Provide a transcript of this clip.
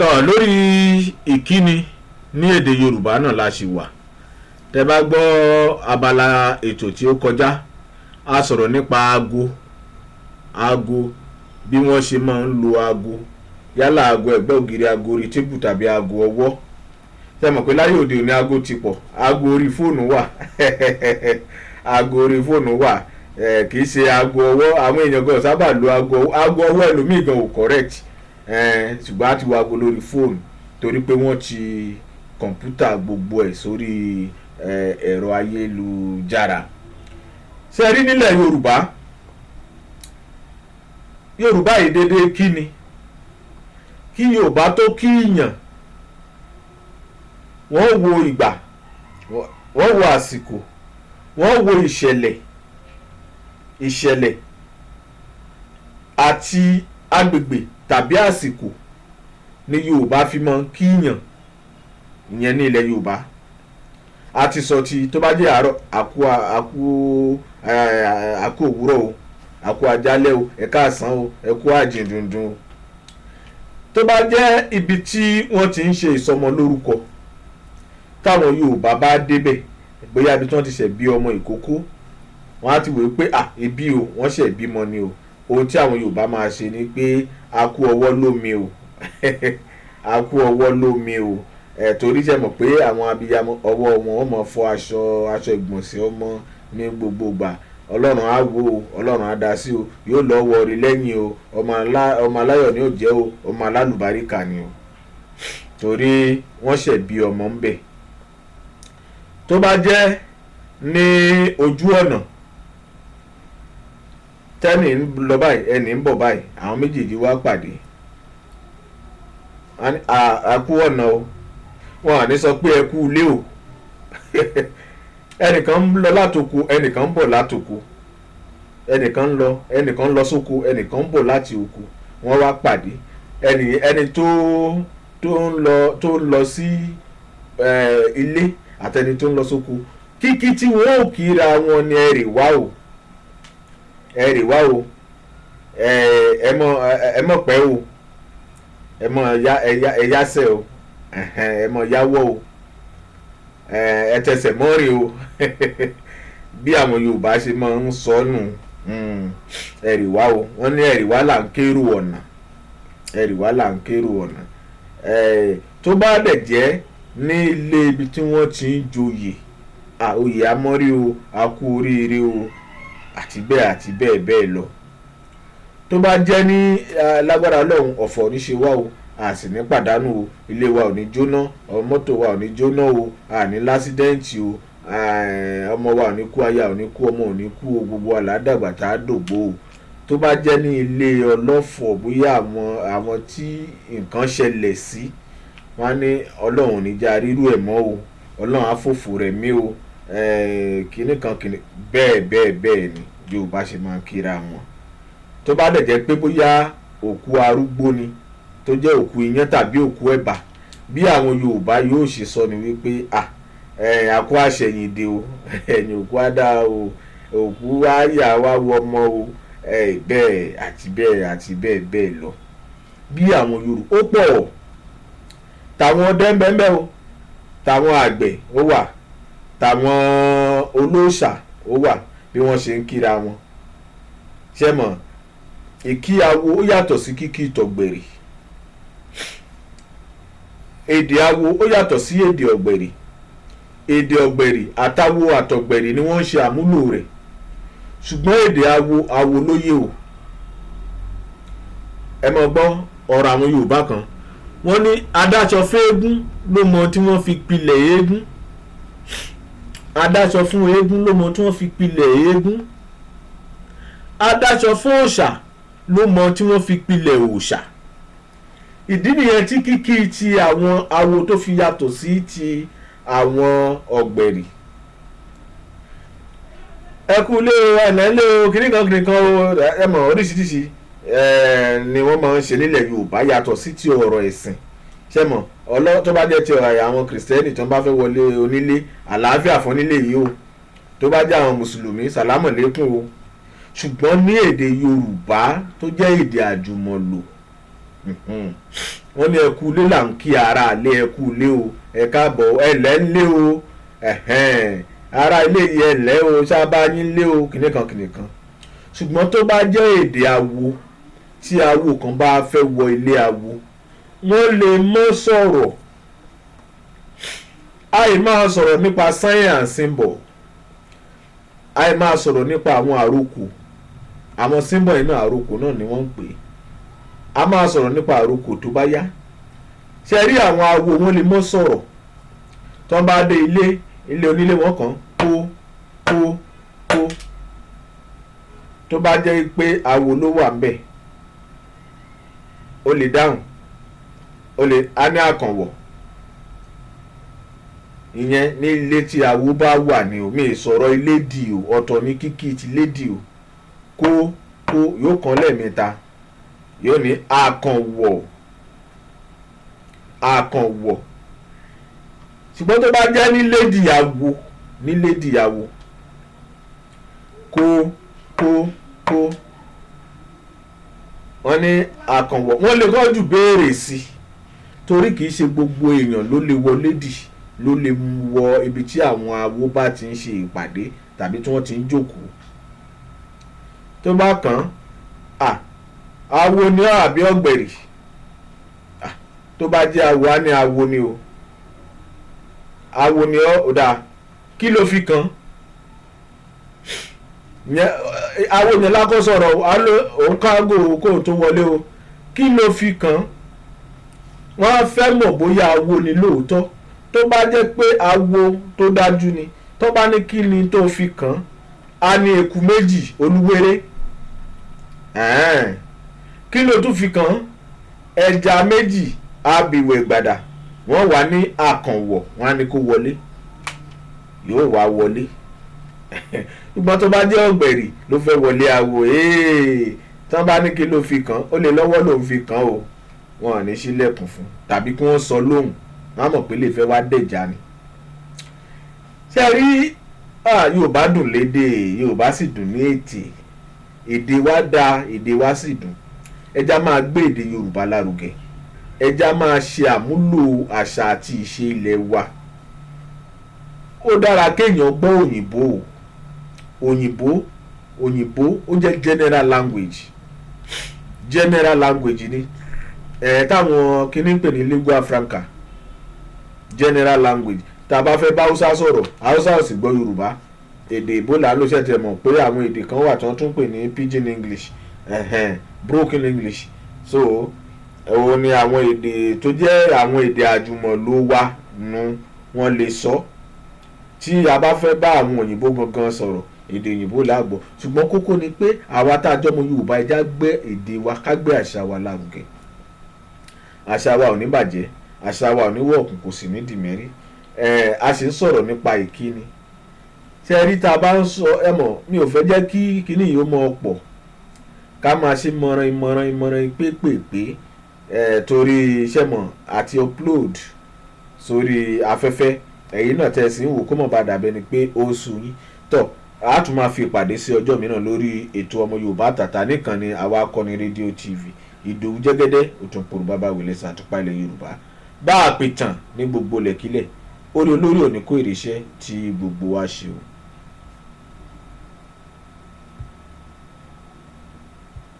Tọ́ lórí ìkíni ní èdè Yorùbá náà la ṣì wà. Tẹ́ bá gbọ́ abala ètò tí ó kọjá, a sọ̀rọ̀ nípa aago, aago bí wọ́n ṣe máa ń lo aago, yálà aago ẹ̀gbẹ́ ògiri, aago orí tébù tàbí aago ọwọ́. Ṣé mọ̀ pé láyé òde òní aago ti pọ̀? Aago orí fóònù wà, aago orí fóònù wà, kì í ṣe aago ọwọ́. Àwọn èèyàn gan sábà lo aago ọwọ́. Aago ọwọ́ ẹlòmíì gan ò correct, ṣùgbọ́n a ti wo aago lórí fóònù torí pé wọ́n ti kọ̀ǹpútà gbogbo ẹ̀ sórí ẹ̀rọ ayélujára. Ṣé ẹ rí nílẹ̀ Yorùbá, Yorùbá yìí déédéé kí ni kí Yorùbá tó kíyàn, wọ́n wo ìgbà, wọ́n wo àsìkò, wọ́n wo ìṣẹ̀lẹ̀, ìṣẹ̀lẹ̀ àti agbègbè tàbí àsìkò ní Yorùbá fi máa ń kíyàn. Ìyẹn ní ilẹ̀ Yorùbá. A ti sọ ti tó bá jẹ́ àárọ̀, àkú àkú àkú òwúrọ̀ o, àkú àjálẹ́ o, ẹ káàsán o, ẹ kú àjìndùndùn o. Tó bá jẹ́ ibi tí wọ́n ti ń ṣe ìsọmọlórúkọ, táwọn Yorùbá bá débẹ̀, bóyá ibi tí wọ́n ti ṣẹ̀ bí ọmọ ìkókó, wọ́n á ti wòó pé à ibi o, wọ́n ṣẹ̀ bímọ ni o. Ohun tí àwọn Yorùbá máa ṣe ni pé, "A kú ọwọ́ lómi o, a kú ọwọ́ lómi o." Ẹ̀ torí ṣe mọ̀ pé àwọn abiyamọ, ọwọ́ wọn, wọ́n máa fọ aṣọ, aṣọ ìgbọ̀nsẹ̀ ọmọ ní gbogbo ìgbà. Ọlọ́run á wò ó, Ọlọ́run á dá sí o, yóò lọ́ wọrí lẹ́yìn o, ọmọ aláyọ̀ ni ó jẹ́ o, ọmọ alálùbáríkà ni o, torí wọ́n ṣẹ̀ bí ọmọ ń bẹ̀. Tó bá jẹ́ ní ojú ọ̀nà, tẹ́nì ń lọ báyìí, ẹnì ń bọ̀ báyìí, àwọn méjèèjì wá pàdé, a kú ọ̀nà o. Wọn à ní sọ pé ẹ kú ilé o. Ẹnìkan ń lọ látoko, ẹnìkan ń bọ̀ látoko, ẹnìkan ń lọ, ẹnìkan ń lọ sóko, ẹnìkan ń bọ̀ láti oko, wọ́n wá pàdé. Ẹnì ẹni tó ń lọ, tó ń lọ sí ilé àtẹni tó ń lọ sóko, kíkí tí wọ́n ò kíra wọn ni, "Ẹ rè wá o, ẹ rè wá o, ẹ mọ ẹ mọ pẹ́ o, ẹ mọ ẹ yásẹ̀ o, ẹ mọ yáwọ́ o, ẹ tẹsẹ̀ mọ́rin o." Bí àwọn Yorùbá ṣe máa ń sọ nù, "Ẹ rè wá o." Wọ́n ní ẹ̀rì wá là ń kérò ọ̀nà, ẹ̀rì wá là ń kérò ọ̀nà. Tó bá dẹ̀ jẹ́ ní ilé ibi tí wọ́n ti ń joyè, oyè amọ́rí o, a kú oríire o, àti bẹ́ẹ̀ àti bẹ́ẹ̀ bẹ́ẹ̀ lọ. Tó bá jẹ́ ní lágbára Ọlọ́run, ọ̀fọ̀ ní ṣe wá o, a sì ní pàdánù o, ilé wa ò ní jóná, mọ́tò wa ò ní jóná o, a ní lásídẹ́ǹtì o, ọmọ wa ò ní kú, aya ò ní kú, ọmọ ò ní kú o, gbogbo wa là á dàgbà tá a dògbò o. Tó bá jẹ́ ní ilé ọlọ́fọ̀, bóyá àwọn tí nǹkan ṣẹlẹ̀ sí, wọ́n á ní, "Ọlọ́run ò ní já rírú ẹ̀ mọ́ o, Ọlọ́run á fòfò rẹ̀ mí o," kinní kan kinní bẹ́ẹ̀ bẹ́ẹ̀ bẹ́ẹ̀ ni Yorùbá ṣe máa ń kíra wọn. Tó bá dẹ̀ jẹ́ pé bóyá òkú arúgbó ni, tó jẹ́ òkú iyán tàbí òkú ẹ̀bà, bí àwọn Yorùbá yóò ṣe sọ ni wípé, "À àkó àṣẹ̀yìndè o, ẹ̀yìn òkú á dá o, òkú á yà wá wọ ọmọ o," bẹ́ẹ̀ àti bẹ́ẹ̀ àti bẹ́ẹ̀ bẹ́ẹ̀ lọ. Bí àwọn Yorùbá ó pọ̀, tàwọn ọdẹ ń bẹ o, tàwọn àgbẹ̀ ó wà, tàwọn olóòṣà ó wà, bí wọ́n ṣe ń kíra wọn. Ṣé mọ̀, ìkí awo ó yàtọ̀ sí kíkí tọ̀gbẹ̀rì. Èdè awo ó yàtọ̀ sí èdè ọ̀gbẹ̀rì. Èdè ọ̀gbẹ̀rì àtàwo àtọ̀gbẹ̀rì ni wọ́n ń ṣe àmúlò rẹ̀, ṣùgbọ́n èdè awo, awo lóye o. Ẹ mọ̀ gbọ́ ọ̀rọ̀ àwọn Yorùbá kan, wọ́n ní adáṣọ fẹ́ẹ́gún ló mọ tí wọ́n fi pilẹ̀ eégún, adáṣọ fún eégún ló mọ tí wọ́n fi pilẹ̀ eégún, adáṣọ fún òòṣà ló mọ tí wọ́n fi pilẹ̀ òòṣà. Ìdí nìyẹn tí kíkí ti àwọn awo tó fi yàtọ̀ sí ti àwọn ọ̀gbẹ̀rì. Ẹ kú ilé o, ẹ̀nà ilé o, kìnìkan kìnìkan o. Ẹ mọ̀, oríṣiríṣi ni wọ́n máa ń ṣe nílẹ̀ Yorùbá yàtọ̀ sí ti ọ̀rọ̀ ẹ̀sìn. Ṣé mọ̀, ọlọ́ tó bá jẹ́ ti ọ̀rọ̀ àwọn Kìrìsìtẹ́nì, tó ń bá fẹ́ wọlé onílé, "Àlàáfíà fún onílé yìí o." Tó bá jẹ́ àwọn Mùsùlùmí, "Sàlámù lékún o." Ṣùgbọ́n ní èdè Yorùbá tó jẹ́ èdè àjùmọ̀lò. Wọ́n ní ẹ kú ilé là ń kí ara ilé. Ẹ kú ilé o, ẹ káàbọ̀, ẹ lẹ́ ń lé o, ẹ̀hẹ́n, ara ilé yìí, ẹ lẹ́ o, sábà yín lé o, kìnìkan kìnìkan. Ṣùgbọ́n tó bá jẹ́ èdè awo, tí awo kan bá fẹ́ wọ ilé awo, wọ́n lè mọ́ sọ̀rọ̀. Àì máa sọ̀rọ̀ nípa sign and symbol, àì máa sọ̀rọ̀ nípa àwọn àrokò. Àwọn symbol yìí náà, àrokò náà ni wọ́n ń pè é. A máa sọ̀rọ̀ nípa àrokò tó bá yá. Ṣe rí àwọn awo, wọn lè mọ́ sọ̀rọ̀. Tó bá dé ilé, ilé onílé, wọn kàn kó kó kó. Tó bá jẹ́ pé awo ló wà ńbẹ̀, ó lè dáhùn, ó lè á ní àkànwọ̀. Ìyẹn ní ilé tí awo bá wà ní o. Mi sọ̀rọ̀ ilé dì o, ọ̀tọ̀ ní kíkí ti lédì o. Kó kó, yóò kàn lẹ́ẹ̀mẹ́ta, yóò ní àkànwọ̀, àkànwọ̀. Ṣùgbọ́n tó bá jẹ́ ní lédì awo, ní lédì awo, kó kó kó, wọ́n ní àkànwọ̀, wọ́n lè kọ́jú béèrè sí i, torí kì í ṣe gbogbo èèyàn ló lè wọlé dì, ló lè wọ ibi tí àwọn awo bá ti ń ṣe ìpàdé tàbí tí wọ́n ti ń jókòó. Tó bá kàn án, awo ni ọ́ àbí ọ̀gbẹ̀rì? Tó bá jẹ́ awo, á ní awo ni o. Awo ni ọ́, ò dáa, kí ló fi kàn yẹn? Awo yẹn lákọ́ sọ̀rọ̀, òun kágò kóun tó wọlé o. Kí ló fi kàn? Wọ́n á fẹ́ mọ̀ bóyá awo ni lóòótọ́. Tó bá jẹ́ pé awo tó dájú ni, tó bá ní kí ni tó fi kàn, á ní eku méjì olúwéré. Kí ló tún fi kàn? Ẹja méjì abìwẹ̀ gbàdà. Wọ́n wà ní àkànwọ̀, wọ́n á ní kó wọlé, yóò wá wọlé. Ṣùgbọ́n tó bá jẹ́ ọ̀gbẹ̀rì ló fẹ́ wọlé awo, tí wọ́n bá ní kí ló fi kàn, ó lè lọ́wọ́ lòún fi kàn o. Wọn ò ní ṣílẹ̀kùn fún, tàbí kí wọ́n sọ lóhùn, wọ́n á mọ̀ pé lè fẹ́ wá dẹ̀já ni. Ṣé rí, Yorùbá dùn lédè, Yorùbá sì dùn ní ètè. Èdè wa dáa, èdè wa sì dùn. Ẹja máa gbé èdè Yorùbá lárugẹ, ẹja máa ṣe àmúlò àṣà àti ìṣe ilẹ̀ wa. Ó dára kéèyàn gbọ́ òyìnbó. Òyìnbó, òyìnbó ó jẹ́ general language. General language ni ẹ̀ táwọn kìíní ń pè ní lingua franca, general language. Tá a bá fẹ́ bá Haúsá sọ̀rọ̀, Haúsá ò sì gbọ́ Yorùbá, èdè ìbò là ń lò. Ṣẹ̀tẹ̀ mọ̀ pé àwọn èdè kan wà tí wọ́n tún pè ní pidgin English, broken English? So òun ni àwọn èdè tó jẹ́ àwọn èdè àjùmọ̀lò wa nu, wọ́n lè sọ. Tí a bá fẹ́ bá àwọn òyìnbó gangan sọ̀rọ̀, èdè òyìnbó là gbọ́. Ṣùgbọ́n kókó ni pé àwa tá a jọ́mọ Yorùbá, ẹja gbé èdè wa, ká gbé àṣà wa lárugẹ. Àṣà wa ò ní bàjẹ́, àṣà wa ò ní wọ̀ọ̀kùn, kò sì ní dìmẹ́rí. Ẹ̀ a sì ń sọ̀rọ̀ nípa ìkíni. Ṣe rí, tá a bá ń sọ, ẹ mọ̀, mi ò fẹ́ jẹ́ kí kíní yìí ó mọ pọ̀, ká máa ṣe mọ̀ràn mọ̀ràn mọ̀ràn pépèpé ẹ̀, torí iṣẹ́ mọ̀ àti upload sórí afẹ́fẹ́. Ẹ̀yin náà tẹ̀ sí ń wò, kó mọ̀ bá dàbẹ́ ni pé ó sú yín tọ̀. A tún máa fi ìpàdé sí ọjọ́ mìíràn lórí ètò Ọmọ Yorùbá Àtàtà nìkan ni àwa akọni rédíò TV. Ìdòwú Jẹ́gẹ́dẹ́ Òtúnpòrò, bàbá wìlẹ̀ sàtúpà ilẹ̀ Yorùbá, bá a pè tàn ní gbogbo lẹ̀kílẹ̀ orí olórí òní kó èrè iṣẹ́ tí gbogbo wa ṣe o.